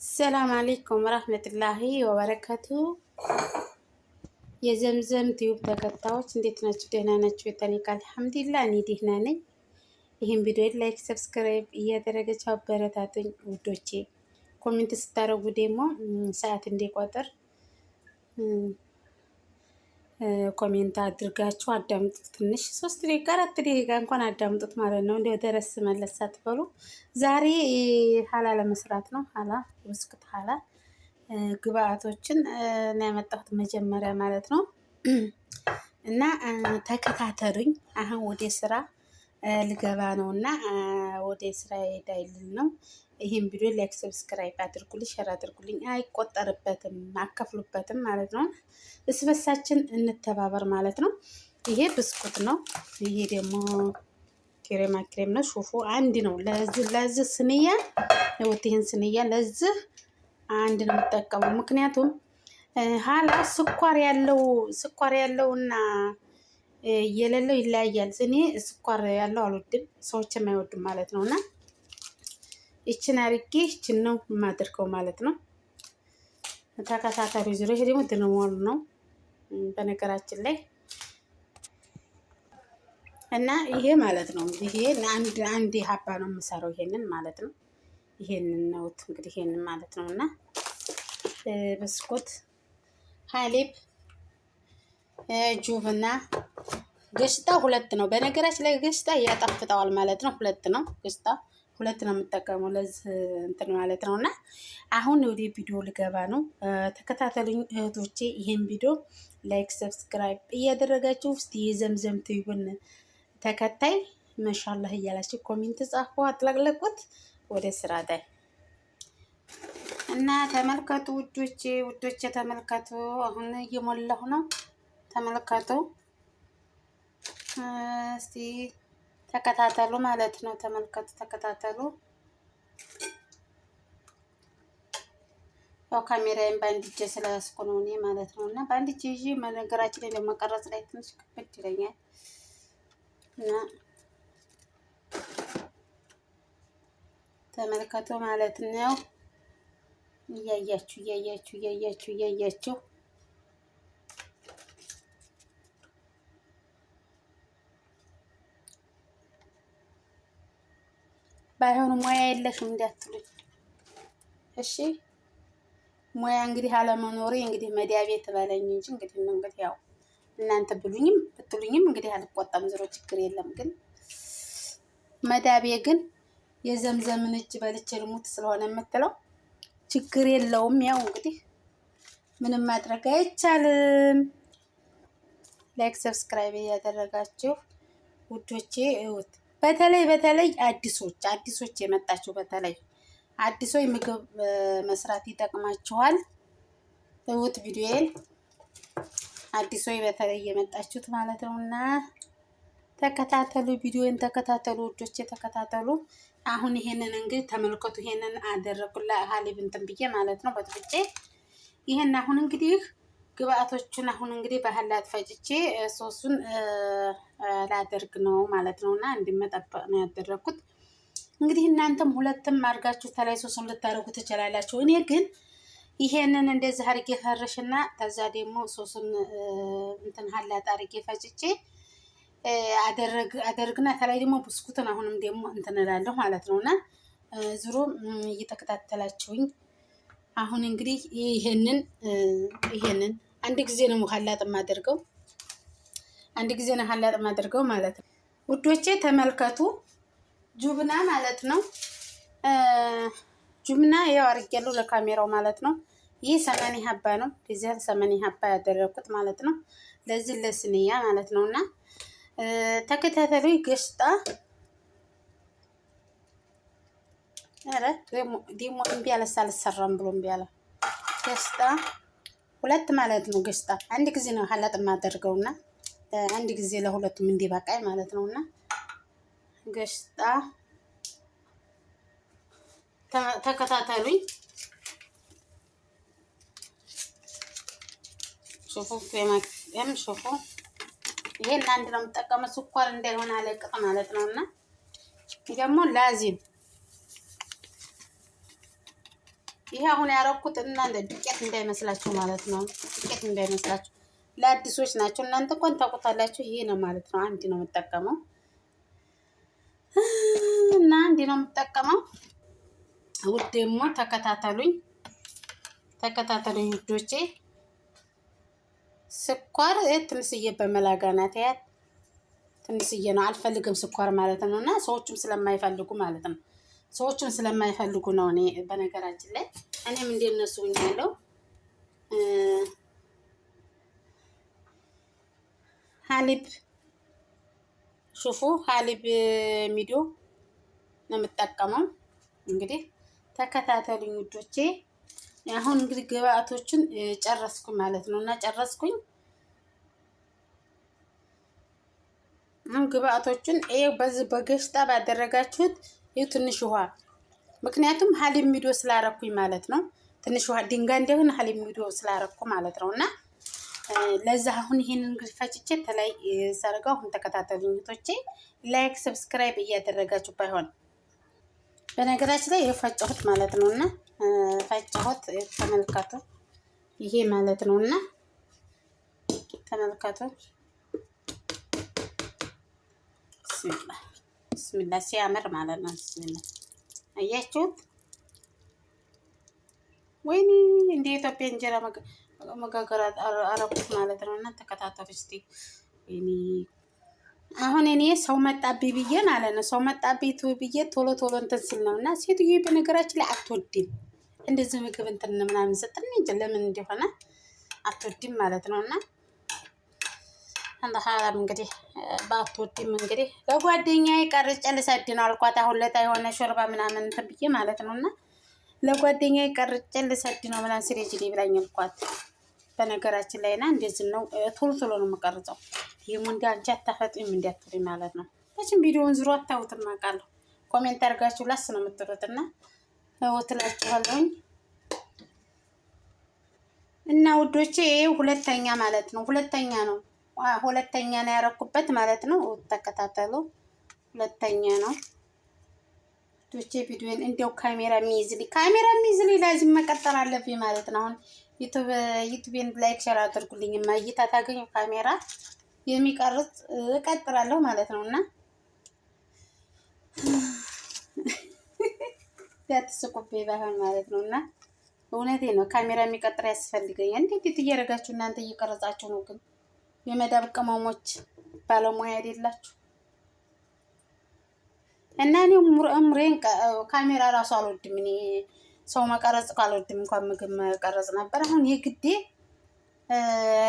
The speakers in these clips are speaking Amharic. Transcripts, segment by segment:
ሰላም አለይኩም ረህመቱላሂ ወበረከቱ። የዘምዘም ቲዩብ ተከታዮች እንዴት ናችሁ? ደህና ናችሁ? የተኔ አልሐምዱሊላህ እኔ ደህና ነኝ። ይህን ቪዲዮ like፣ subscribe እያደረገች አበረታቱኝ ውዶቼ። Comment ስታደርጉ ደግሞ ሰዓት እንዲቆጥር comment አድርጋችሁ አዳምጡት። ትንሽ 3 ደቂቃ 4 ደቂቃ እንኳን አዳምጡት ማለት ነው። እንዲያው ደረስ መለስ ሳትበሉ ዛሬ ሀላ ለመስራት ነው። ሀላ ብስኩት ሀላ ግብአቶችን ነው ያመጣሁት መጀመሪያ ማለት ነው። እና ተከታተሉኝ። አሁን ወደ ስራ ልገባ ነው እና ወደ ስራ ሄዳይልን ነው። ይህን ቪዲዮ like፣ subscribe አድርጉልኝ፣ share አድርጉልኝ። አይቆጠርበትም፣ አከፍሉበትም ማለት ነው። እስበሳችን እንተባበር ማለት ነው። ይሄ ብስኩት ነው። ይሄ ደግሞ ክሬማ ክሬም ነው። ሹፉ አንድ ነው። ለዚህ ስንያ ይሄን ስንያ ለዚህ አንድ ነው የምጠቀመው። ምክንያቱም ሀላ ስኳር ያለውና የሌለው ይለያያል። እኔ ስኳር ያለው አልወድም፣ ሰዎችም አይወዱም ማለት ነው። እና ይችን አድርጌ ይችን ነው የማደርገው ማለት ነው። ተከታታሪ ዙሮ ይሄ ደግሞ ድንሞል ነው በነገራችን ላይ እና ይሄ ማለት ነው እንግዲህ ይሄ አንድ አንድ ሀባ ነው የምሰራው ይሄንን ማለት ነው። ይሄንን ነው እንግዲህ ይሄንን ማለት ነው። እና ብስኩት፣ حليب፣ جبنة قشطة ሁለት ነው። በነገራችን ላይ قشطة ያጣፍጠዋል ማለት ነው። ሁለት ነው قشطة ሁለት ነው የምጠቀመው ለዚህ እንትን ማለት ነው። እና አሁን ወደ ቪዲዮ ልገባ ነው። ተከታተሉኝ እህቶቼ። ይህን ቪዲዮ like፣ subscribe እያደረጋችሁ እስቲ የዘምዘም ቲዩብን ተከታይ መሻላህ እያላችሁ comment ጻፉ፣ አጥለቅለቁት። ወደ ስራ ላይ እና ተመልከቱ ውዶቼ፣ ውዶቼ ተመልከቱ። አሁን እየሞላሁ ነው። ተመልከቱ እስቲ ተከታተሉ ማለት ነው። ተመልከቱ፣ ተከታተሉ። ያው ካሜራዬን በአንድ እጄ ስለያዝኩ ነው እኔ ማለት ነው። እና በአንድ እጄ ይዤ ነገራችን ላይ ለመቀረጽ ላይ ትንሽ ክብድ ይለኛል እና ተመልከቱ ማለት ነው። እያያችሁ እያያችሁ እያያችሁ እያያችሁ ባይሆኑ ሙያ የለሽም እንዳትሉኝ እሺ። ሙያ እንግዲህ አለመኖሬ እንግዲህ መዲያ ቤት በለኝ እንጂ እንግዲህ እንግዲህ ያው እናንተ ብሉኝም ብትሉኝም እንግዲህ አልቆጣም። ዝሮ ችግር የለም። ግን መዳቤ ግን የዘምዘምን እጅ በልቼ ልሙት ስለሆነ የምትለው ችግር የለውም። ያው እንግዲህ ምንም ማድረግ አይቻልም። Like subscribe እያደረጋችሁ ውዶቼ እዩት። በተለይ በተለይ አዲሶች አዲሶች የመጣችሁ በተለይ አዲሶች ምግብ መስራት ይጠቅማችኋል። እዩት ቪዲዮዬን አዲሶች በተለይ የመጣችሁት ማለት ነው እና ተከታተሉ፣ ቪዲዮን ተከታተሉ ውዶቼ ተከታተሉ። አሁን ይሄንን እንግዲህ ተመልከቱ። ይሄንን አደረኩላ حليب እንትን ብዬ ማለት ነው በጥብጬ ይሄን አሁን እንግዲህ ግብአቶቹን አሁን እንግዲህ በ خلاط ፈጭቼ ሶሱን ላደርግ ነው ማለት ነው። እና እንዲመጠበቅ ነው ያደረኩት። እንግዲህ እናንተም ሁለትም አድርጋችሁ ተላይ ሶሱን ልታደርጉ ትችላላችሁ። እኔ ግን ይሄንን እንደዚህ አድርጌ ፈርሽና ከዛ ደግሞ ሶሱን እንትን خلاط አድርጌ ፈጭቼ አደርግና ተላይ ደግሞ ብስኩትን አሁንም ደግሞ እንትን እላለሁ ማለት ነው። እና ዙሮ እየተከታተላችሁኝ አሁን እንግዲህ ይሄንን ይሄንን አንድ ጊዜ ነው خلاط የማደርገው፣ አንድ ጊዜ ነው خلاط የማደርገው ማለት ነው ውዶቼ። ተመልከቱ፣ جبنة ማለት ነው። جبنة ያው አድርጌያለሁ ለካሜራው ማለት ነው። ይህ ثمانية حبة ነው። ለዚህ ثمانية حبة ያደረኩት ማለት ነው። ለዚህ ለ صينية ማለት ነው። እና ተከታተሉ። قشطة ኧረ ደግሞ እምቢ አለ፣ አልሰራም ብሎ እምቢ አለ። قشطة ሁለት ማለት ነው። قشطة አንድ ጊዜ ነው خلاط የማደርገውና አንድ ጊዜ ለሁለቱም እንዲበቃኝ ማለት ነውና قشطة ተከታተሉኝ። شوفوا كريم شوفوا ይሄን አንድ ነው የምጠቀመው፣ ስኳር እንዳይሆን አለቅጥ ማለት ነው። እና ደግሞ لازم ይሄ አሁን ያረኩት እናንተ ዱቄት እንዳይመስላችሁ ማለት ነው። ዱቄት እንዳይመስላችሁ ለአዲሶች ናቸው። እናንተ እንኳን ታውቁታላችሁ። ይሄ ነው ማለት ነው። አንድ ነው የምጠቀመው እና አንድ ነው የምጠቀመው። ውድ ደግሞ ተከታተሉኝ፣ ተከታተሉኝ ውዶቼ። ስኳር ትንሽዬ በ ملعقة ናት ያት ትንሽዬ ነው። አልፈልግም ስኳር ማለት ነው። እና ሰዎቹም ስለማይፈልጉ ማለት ነው። ሰዎቹም ስለማይፈልጉ ነው። እኔ በነገራችን ላይ እኔም እንደነሱ ሆኛለሁ። حليب شوفوا حليب ሚዶ ነው የምጠቀመው። እንግዲህ ተከታተሉኝ ውዶቼ። አሁን እንግዲህ ግብአቶችን ጨረስኩኝ ማለት ነው እና ጨረስኩኝ። አሁን ግብአቶችን ይኸው በዚህ በ قشطة ባደረጋችሁት ይኸው ትንሽ ውሃ፣ ምክንያቱም حليب ሚዶ ስላረኩኝ ማለት ነው። ትንሽ ውሃ ድንጋይ እንደሆነ حليب ሚዶ ስላረኩ ማለት ነው እና ለዛ አሁን ይሄንን እንግዲህ ፈጭቼ ተላይ ሰርገው አሁን ተከታተሉኝ እህቶቼ። like subscribe እያደረጋችሁ ባይሆን በነገራችን ላይ የፈጨሁት ማለት ነው እና ፈጨሁት ተመልከቱ። ይሄ ማለት ነው እና ተመልከቱ። ብስሚላ ሲያምር ማለት ነው። ብስሚላ አያችሁት? ወይኔ እንደ ኢትዮጵያ እንጀራ መጋገር አረኩት ማለት ነው። እና ተከታተሉ እስቲ። ወይኔ አሁን እኔ ሰው መጣብኝ ብዬ ማለት ነው። ሰው መጣብኝ ብዬ ቶሎ ቶሎ እንትን ስል ነው እና ሴትዮ በነገራችን ላይ አትወድም እንደዚህ ምግብ እንትን ምናምን ስትል እንጂ ለምን እንደሆነ አትወድም ማለት ነው። እና አንተ እንግዲህ ባትወድም እንግዲህ ለጓደኛዬ ቀርጬ ልሰድ ነው አልኳት። አሁን ለታ የሆነ ሾርባ ምናምን እንትን ብዬ ማለት ነው እና ለጓደኛዬ ቀርጬ ልሰድ ነው ምናምን ስሬጅ ብላኝ አልኳት። በነገራችን ላይ ና እንደዚህ ነው፣ ቶሎ ቶሎ ነው የምቀርጸው። ይህም እንዲ አንቺ አታፈጥኝም እንዲያትሉኝ ማለት ነው። መቼም ቪዲዮውን ዝሮ አታዩትም አውቃለሁ። comment አድርጋችሁ ላስ ነው የምትሉት እና እወትላችኋለሁኝ። እና ውዶቼ ሁለተኛ ማለት ነው ሁለተኛ ነው ሁለተኛ ነው ያረኩበት ማለት ነው። ተከታተሉ። ሁለተኛ ነው ውዶቼ። ቪዲዮን እንዲያው ካሜራ የሚይዝልኝ ካሜራ የሚይዝልኝ لازم መቀጠር አለብኝ ማለት ነው። አሁን ዩቱቤን like share አድርጉልኝ። እይታ ታገኙ ካሜራ የሚቀርጽ እቀጥራለሁ ማለት ነው እና ያትስቁብኝ ባይሆን ማለት ነው እና እውነቴ ነው። ካሜራ የሚቀጥር ያስፈልገኛል። እንዴት እያደረጋችሁ እናንተ እየቀረጻችሁ ነው? ግን የመዳብ ቅመሞች ባለሙያ አይደላችሁ እና እኔ እምሬን ካሜራ እራሱ አልወድም። እኔ ሰው መቀረጽ አልወድም፣ እንኳን ምግብ መቀረጽ ነበር። አሁን የግዴ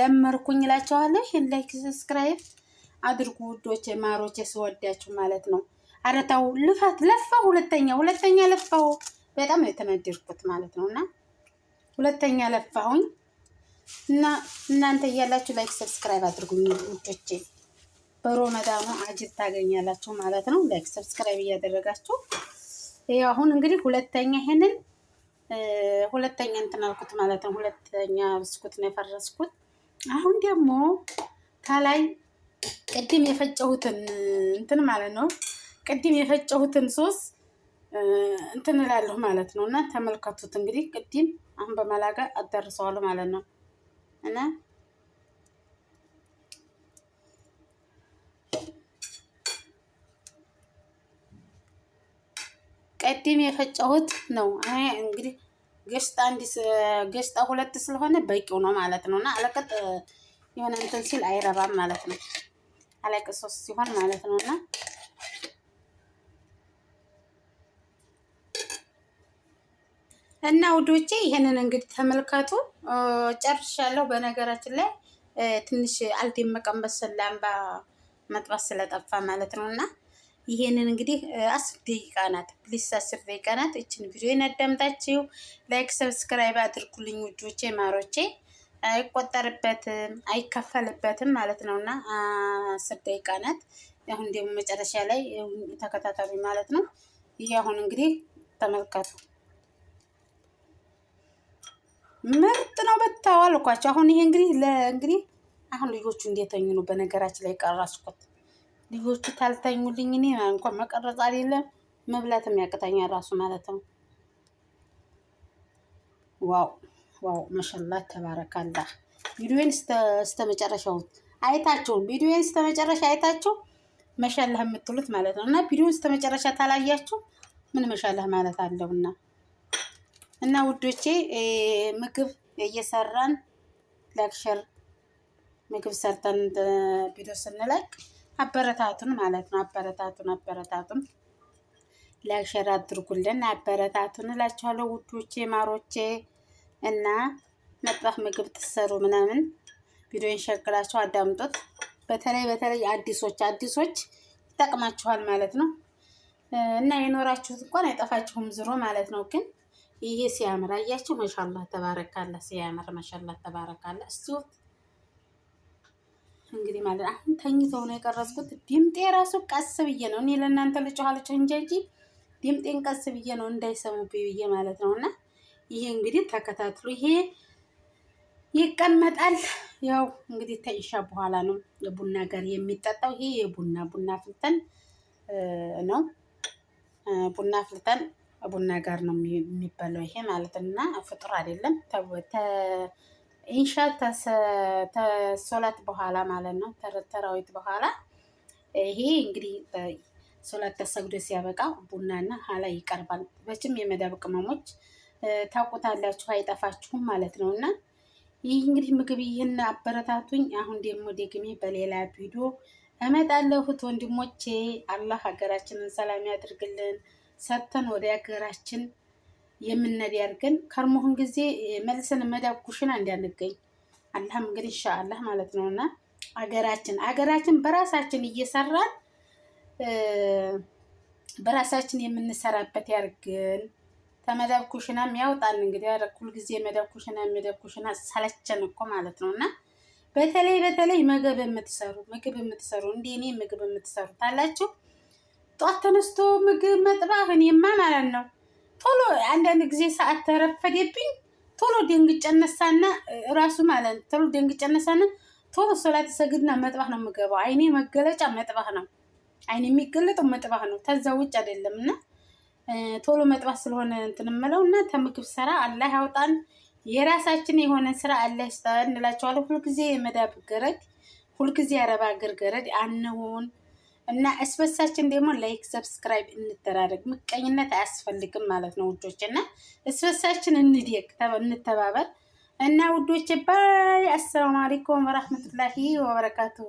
ለመርኩኝ እላቸዋለሁ። ይሄን like subscribe አድርጉ ውዶቼ፣ ማሮቼ፣ ስወዳችሁ ማለት ነው። ኧረ ተው ልፋት ለፋው፣ ሁለተኛ ሁለተኛ ለፋው። በጣም ነው የተናደድኩት ማለት ነው። እና ሁለተኛ ለፋሁኝ እና እናንተ እያላችሁ like subscribe አድርጉኝ ውዶቼ። በሮመዳኑ አጅር ታገኛላችሁ ማለት ነው። like subscribe እያደረጋችሁ ይኸው አሁን እንግዲህ ሁለተኛ ይሄንን ሁለተኛ እንትን አልኩት ማለት ነው። ሁለተኛ ብስኩት ነው የፈረስኩት። አሁን ደግሞ ከላይ ቅድም የፈጨሁትን እንትን ማለት ነው። ቅድም የፈጨሁትን ሶስ እንትን እላለሁ ማለት ነው። እና ተመልከቱት እንግዲህ ቅድም አሁን በ ملعقة አዳርሰዋለሁ ማለት ነው። እና ቅድም የፈጨሁት ነው እንግዲህ قشطة አንድ قشطة ሁለት ስለሆነ በቂው ነው ማለት ነው። እና አለቅጥ የሆነ እንትን ሲል አይረባም ማለት ነው። አለቅጥ ሶስት ሲሆን ማለት ነው። እና እና ውዶቼ ይሄንን እንግዲህ ተመልከቱ። ጨርሻለሁ። በነገራችን ላይ ትንሽ አልደመቀም መሰል ላምባ መጥባት ስለጠፋ ማለት ነው። እና ይሄንን እንግዲህ 10 ደቂቃ ናት፣ please 10 ደቂቃ ናት። እችን ቪዲዮ አዳምጣችሁ like subscribe አድርጉልኝ ውዶቼ ማሮቼ። አይቆጠርበትም አይከፈልበትም ማለት ነው። እና 10 ደቂቃ ናት። አሁን ደግሞ መጨረሻ ላይ ተከታተሉ ማለት ነው። ይሄ አሁን እንግዲህ ተመልከቱ። ምርጥ ነው በታው አልኳቸው። አሁን ይሄ እንግዲህ ለእንግዲህ አሁን ልጆቹ እንደተኙ ነው። በነገራችን ላይ ቀረጽኩት። ልጆቹ ታልተኙልኝ እኔ እንኳን መቀረጽ አይደለም መብላትም ያቅተኛል ራሱ ማለት ነው። Wow wow፣ ማሻአላህ ተባረካላህ። ቪዲዮን እስከ መጨረሻው አይታችሁ፣ ቪዲዮን እስከ መጨረሻ አይታችሁ መሻላህ የምትሉት ማለት ነው። እና ቪዲዮን እስከ መጨረሻ ታላያችሁ ምን መሻላህ ማለት አለውና። እና ውዶቼ፣ ምግብ እየሰራን like share፣ ምግብ ሰርተን ቪዲዮ ስንለቅ አበረታቱን ማለት ነው። አበረታቱን፣ አበረታቱን፣ like share አድርጉልን፣ አበረታቱን እላችኋለሁ ውዶቼ ማሮቼ። እና መጥባህ ምግብ ትሰሩ ምናምን ቪዲዮን ሸቅላችሁ አዳምጡት። በተለይ በተለይ አዲሶች አዲሶች ይጠቅማችኋል ማለት ነው። እና የኖራችሁት እንኳን አይጠፋችሁም ዝሮ ማለት ነው። ግን ይሄ ሲያምር አያችሁ፣ ማሻአላህ ተባረካላ። ሲያምር ማሻአላህ ተባረካላ። እስቲ እንግዲህ ማለት አሁን ተኝተው ነው የቀረጽኩት። ድምጤ ራሱ ቀስ ብዬ ነው፣ እኔ ለእናንተ ልጮህ አልጮህ እንጂ ድምጤን ቀስ ብዬ ነው እንዳይሰሙብኝ ብዬ ማለት ነው። እና ይሄ እንግዲህ ተከታትሎ ይሄ ይቀመጣል። ያው እንግዲህ ተኢሻ በኋላ ነው ቡና ጋር የሚጠጣው። ይሄ የቡና ቡና አፍልተን ነው፣ ቡና አፍልተን ቡና ጋር ነው የሚበላው ይሄ ማለት እና ፍጡር አይደለም። ኢንሻ ተሶላት በኋላ ማለት ነው። ተራዊት በኋላ ይሄ እንግዲህ ሶላት ተሰግዶ ሲያበቃ ቡናና ሀላ ይቀርባል። መቼም የመዳብ ቅመሞች ታውቁታላችሁ፣ አይጠፋችሁም ማለት ነው። እና ይህ እንግዲህ ምግብ ይህን አበረታቱኝ። አሁን ደግሞ ደግሜ በሌላ ቪዲዮ እመጣለሁ። እህት ወንድሞቼ፣ አላህ ሀገራችንን ሰላም ያድርግልን። ሰርተን ወደ ሀገራችን የምንሄድ ያድርገን። ከርሞህን ጊዜ መልሰን መዳብ ኩሽና እንዳንገኝ አላህም እንግዲህ ኢንሻአላህ ማለት ነው። እና አገራችን አገራችን በራሳችን እየሰራን በራሳችን የምንሰራበት ያርግን። ተመዳብ ኩሽናም ያውጣን። እንግዲህ ሁልጊዜ መዳብ ኩሽና መዳብ ኩሽና ሰለቸን እኮ ማለት ነው። እና በተለይ በተለይ ምግብ የምትሰሩ እንደ እኔ ምግብ የምትሰሩ ታላችሁ፣ ጧት ተነስቶ ምግብ መጥባህ እኔማ ማለት ነው ቶሎ አንዳንድ ጊዜ ሰዓት ተረፈደብኝ ቶሎ ደንግጬ እነሳና ራሱ ማለት ነው፣ ቶሎ ደንግጬ እነሳና ቶሎ ሶላት ሰግድና መጥባህ ነው የምገባው። አይኔ መገለጫ መጥባህ ነው። አይኔ የሚገለጠው መጥባህ ነው። ተዛ ውጭ አይደለም። እና ቶሎ መጥባህ ስለሆነ እንትን እምለው እና ተምግብ ስራ አላህ ያውጣን። የራሳችን የሆነ ስራ አላህ ይስጠን እንላቸዋለሁ። ሁልጊዜ የመዳብ ገረድ፣ ሁልጊዜ የአረብ አገር ገረድ አንሁን። እና እስበሳችን ደግሞ like subscribe እንደራረግ። ምቀኝነት አያስፈልግም ማለት ነው ውዶች። እና እስበሳችን እንደግ፣ እንተባበር እና ውዶች bye። አሰላሙ አለይኩም ወራህመቱላሂ ወበረካቱሁ።